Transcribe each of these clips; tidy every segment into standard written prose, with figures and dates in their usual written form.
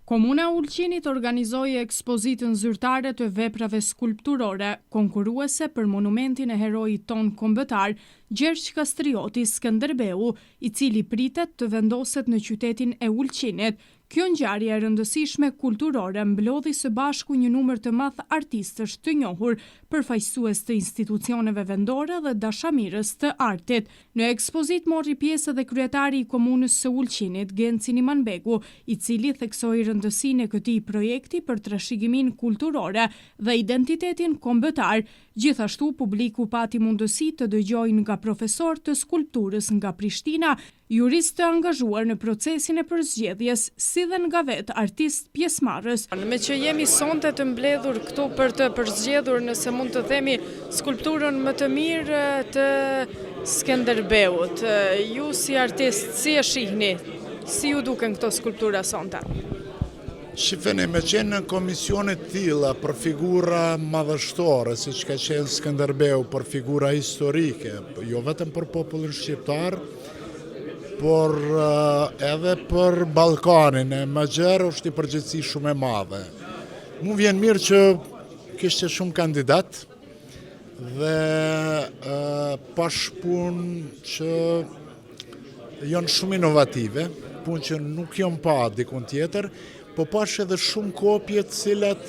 Komuna e Ulqinit organizoi ekspozitën zyrtare të veprave skulpturore, konkurruese për monumentin e heroit tonë kombëtar, Gjergj Kastrioti Skënderbeu, i cili pritet të vendoset në qytetin e Ulqinit. Kjo ngjarje e rëndësishme kulturore mblodhi së bashku një numër të madh artistësh të njohur, përfaqësues të institucioneve vendore dhe dashamirës të artit. Në ekspozitë morri pjesë edhe kryetari i Komunës së Ulqinit, Genci Nimanbegu, i cili theksoi rëndësinë e këtij projekti për trashëgiminë kulturore dhe identitetin kombëtar. Gjithashtu, publiku pati mundësi të dëgjojë nga profesorë të skulpturës nga Prishtina, juristë të angazhuar në procesin e përzgjedhjes, si dhe nga vetë artistë pjesëmarrës. Meqë jemi sonte të mbledhur këtu për të përzgjedhur, nëse mund të themi, skulpturën më të mirë të Skenderbeut, ju si artist, si e shihni, si ju duken këto skulptura sonte? Shifeni, me qenë në komisione të tilla për figura madhështore, siç ka qenë Skënderbeu për figura historike, jo vetëm për popullin shqiptar, por edhe për Ballkanin e më gjerë është një përgjegjësi shumë e madhe. Mu vjen mirë që kishte shumë kandidatë dhe pash punë që Janë shumë inovative, punë që nuk janë pa dikun tjetër, po pash edhe shumë kopje të cilat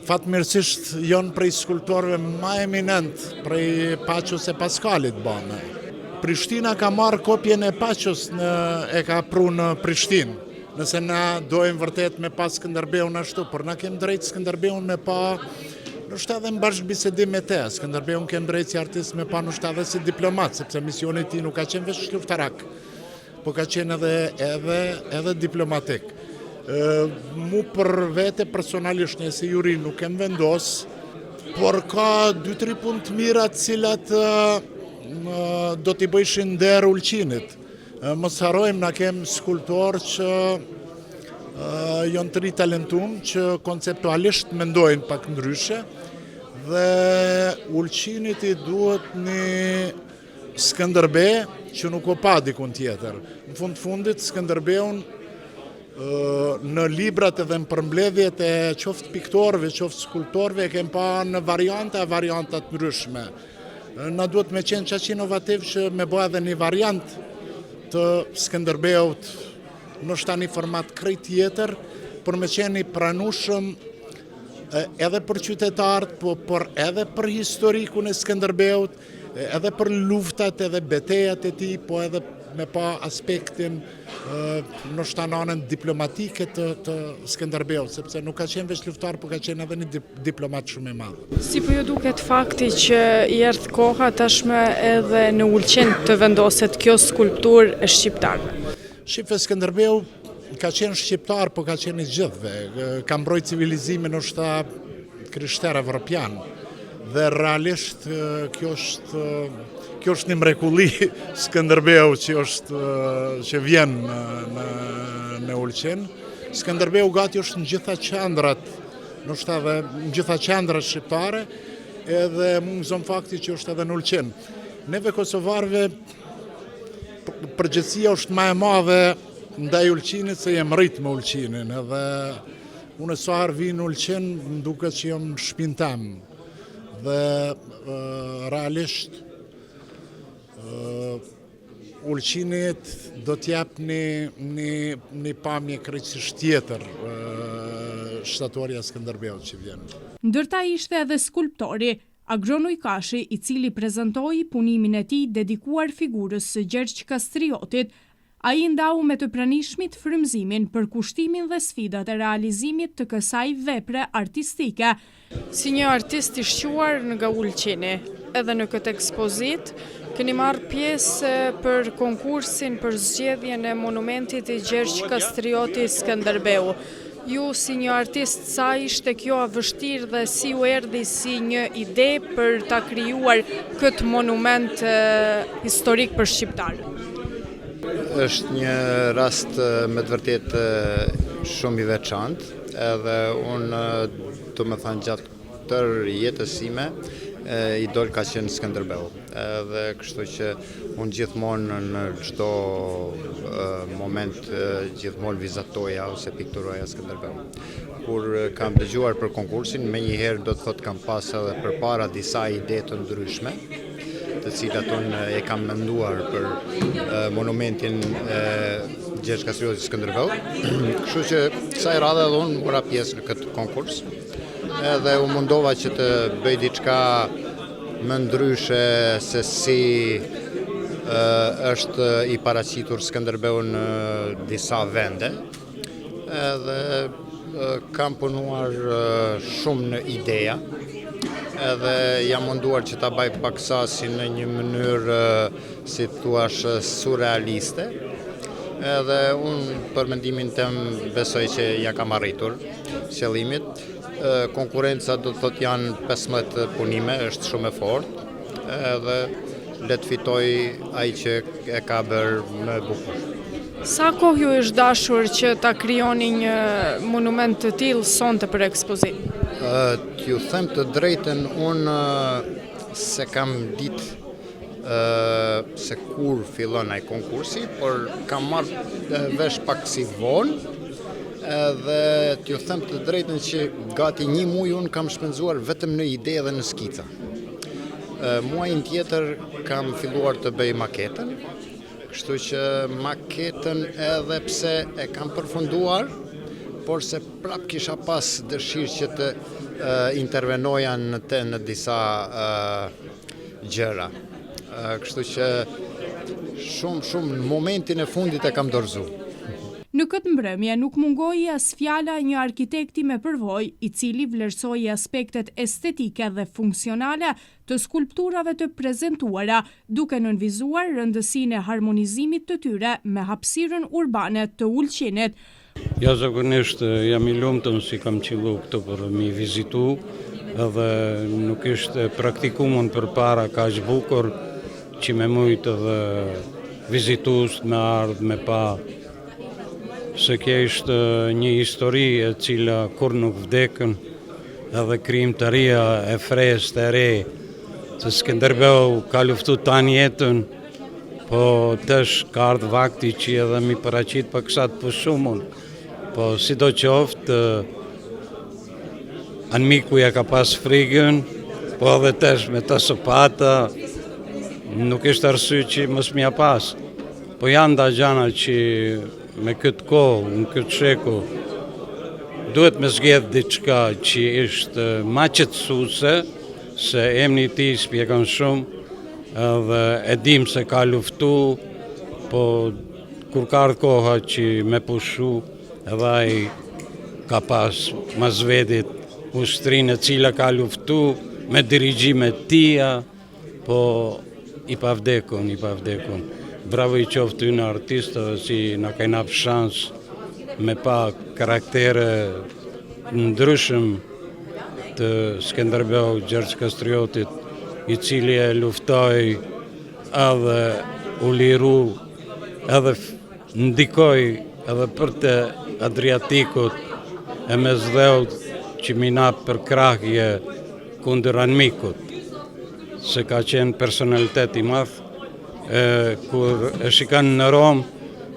fatmirësisht janë prej skulptorëve ma eminent, prej Paqos e Paskalit bame. Prishtina ka marrë kopjen e Paqos në, e ka pru në Prishtinë. Nëse na dojmë vërtet me pa Skënderbeun ashtu, por na kem drejt Skënderbeun me pa ndoshta edhe në bashkëbisedim me te. Skënderbeun kem drejt si artist me pa ndoshta edhe si diplomat, sepse misioni i tij nuk ka qenë veç luftarak, po ka qenë edhe, edhe, edhe diplomatik. Mu për vete personalisht ne si juri nuk kem vendos, por ka dy tri punë të mira të cilat do t'i bëjshin nder Ulqinit. Mos harrojmë, na kem skulptorë që janë të ri talentum, që konceptualisht mendojnë pak ndryshe, dhe Ulqinit i duhet një Skënderbe që nuk o pa dikun tjetër. Në fund të fundit, Skënderbeun në librat edhe në përmbledhjet e qoftë piktorëve, qoftë skulptorëve, e kem pa në variante e varianta të ndryshme. Na duhet me qenë qaq inovativ që me bo edhe një variant të Skënderbeut, ndoshta një format krejt tjetër, por me qenë i pranushëm edhe për qytetarët, po por edhe për historikun e Skënderbeut, edhe për luftat edhe betejat e tij, po edhe me pa aspektin ndoshta në anën diplomatike të, të Skënderbeut, sepse nuk ka qenë veç luftar, po ka qenë edhe një diplomat shumë i madh. Si po ju duket fakti që i erdh koha tashmë edhe në Ulqin të vendoset kjo skulpturë e shqiptarëve? Shife, Skënderbeu ka qenë shqiptar, po ka qenë i gjithëve. Ka mbrojt civilizimin ndoshta krishter evropian. Dhe realisht kjo është kjo është një mrekulli Skënderbeu që është që vjen në në, në Ulqin. Skënderbeu gati është në gjitha qendrat, ndoshta edhe në gjitha qendrat shqiptare, edhe mu më gëzon fakti që është edhe në Ulqin. Neve kosovarëve përgjegjësia është ma e madhe ndaj Ulqinit se jem rrit me Ulqinin edhe unë sa herë vij në Ulqin më duket që jam në shpinë tem dhe realisht Ulqinit do t'jap një, një, një pamje krejtësisht tjetër shtatorja e Skënderbeut që vjen. Ndër ta ishte edhe skulptori, Agron Ujkashi, i cili prezantoi punimin e tij dedikuar figurës së Gjergj Kastriotit. Ai ndau me të pranishmit frymëzimin, përkushtimin dhe sfidat e realizimit të kësaj vepre artistike. Si një artist i shquar nga Ulqini, edhe në këtë ekspozitë, keni marrë pjesë për konkursin për zgjedhjen e monumentit Gjergj Kastrioti Skënderbeu. Ju si një artist sa ishte kjo e vështirë dhe si ju erdhi si një ide për ta krijuar këtë monument historik për shqiptarët? Është një rast me të vërtetë shumë i veçantë, edhe unë domethënë gjatë tërë jetës sime. idol ka qenë Skënderbeu. Edhe kështu që unë gjithmonë në çdo moment gjithmonë vizatoja ose pikturoja Skënderbeun. Kur kam dëgjuar për konkursin, menjëherë do të thotë kam pas edhe përpara disa ide të ndryshme, të cilat unë e kam menduar për monumentin e Gjergj Kastriotit Skënderbeu. Kështu që kësaj radhe edhe unë mora pjesë në këtë konkurs. Edhe u mundova që të bëj diçka më ndryshe se si është i paraqitur Skënderbeu në disa vende. Edhe kam punuar shumë në ideja, edhe jam munduar që ta baj paksa si në një mënyrë, si thuash, surrealiste. Edhe unë për mendimin tem besoj që ja kam arritur qëllimit. Konkurrenca do të thotë janë 15 punime, është shumë e fortë, edhe le të fitojë ai që e ka bërë më bukur. Sa kohë ju është dashur që ta krijoni një monument të tillë sonte për ekspozitë? T'ju them të drejtën, unë s'e kam ditë se kur fillon ai konkursi, por kam marrë vesh pak si vonë, edhe t'ju them të drejtën që gati një muaj unë kam shpenzuar vetëm në ide dhe në skica. Muajin tjetër kam filluar të bëj maketën, kështu që maketën edhe pse e kam përfunduar, por se prap kisha pas dëshirë që të intervenoja në të në disa gjëra. Kështu që shumë, shumë në momentin e fundit e kam dorëzu. Në këtë mbrëmje nuk mungoi as fjala e një arkitekti me përvojë, i cili vlerësoi aspektet estetike dhe funksionale të skulpturave të prezentuara, duke nënvizuar rëndësinë e harmonizimit të tyre me hapësirën urbane të Ulqinit. Jashtëzakonisht jam i lumtun si kam qillu këtu për mi vizitu, edhe nuk ishte praktikumun përpara kaq bukur që me mujt edhe vizitues me ardhë me pa se kjo ishte një histori e cila kur nuk vdekën edhe krijimtaria e freskët e re se Skënderbeu ka luftu tanë jetën Po tash ka ardhë vakti që edhe mi paraqit paksa të pushumun. Po sido qoftë, anmiku ja ka pas frigën, po edhe tash me ta sopata, nuk ishte arsye që mos m'ja pas. Po janë da gjana që me këtë kohë, në këtë shekull, duhet me zgjedh diçka që ishte ma qetësuse, se emni i tij spjegon shumë, edhe e dim se ka luftu, po kur ka ardhë koha që me pushu, edhe ai ka pas mas vedit ushtrinë e cila ka luftu me dirigjime tija, po i pavdekun, i pavdekun. Bravo i qoftë tyne artistëve si na kajnë nap shans me pa karaktere ndryshëm të Skenderbeu Gjergj Kastriotit, i cili e luftoi edhe u liru edhe ndikoi edhe përtej Adriatikut e Mesdheut që mi nap përkrahje kundër anmikut, se ka qenë personalitet i madh, e, kur e shikon në Romë,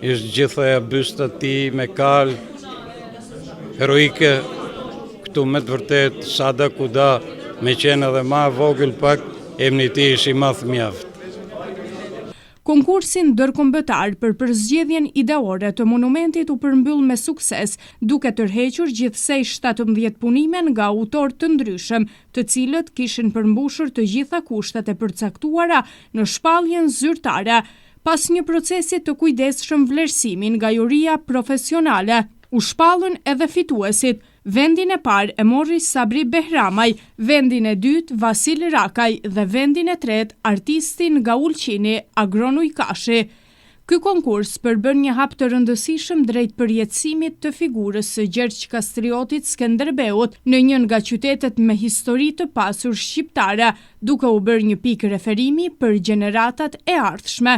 ishte gjithë ajo bysta tij me kalë, heroike, këtu me të vërtet, sada kuda, me qenë edhe ma vogël pak, emni i tij ish i madh mjaft. Konkursi ndërkombëtar për përzgjedhjen ideore të monumentit u përmbyll me sukses, duke tërhequr gjithsej 17 punime nga autorë të ndryshëm, të cilët kishin përmbushur të gjitha kushtet e përcaktuara në shpalljen zyrtare. Pas një procesi të kujdesshëm vlerësimi nga juria profesionale, u shpallën edhe fituesit. Vendin e parë e morri Sabri Behramaj, vendin e dytë Vasil Rakaj dhe vendin e tretë artisti nga Ulqini Agron Ujkashi. Ky konkurs përbën një hap të rëndësishëm drejt përjetësimit të figurës së Gjergj Kastriotit Skënderbeut në një nga qytetet me histori të pasur shqiptare, duke u bërë një pikë referimi për gjeneratat e ardhshme.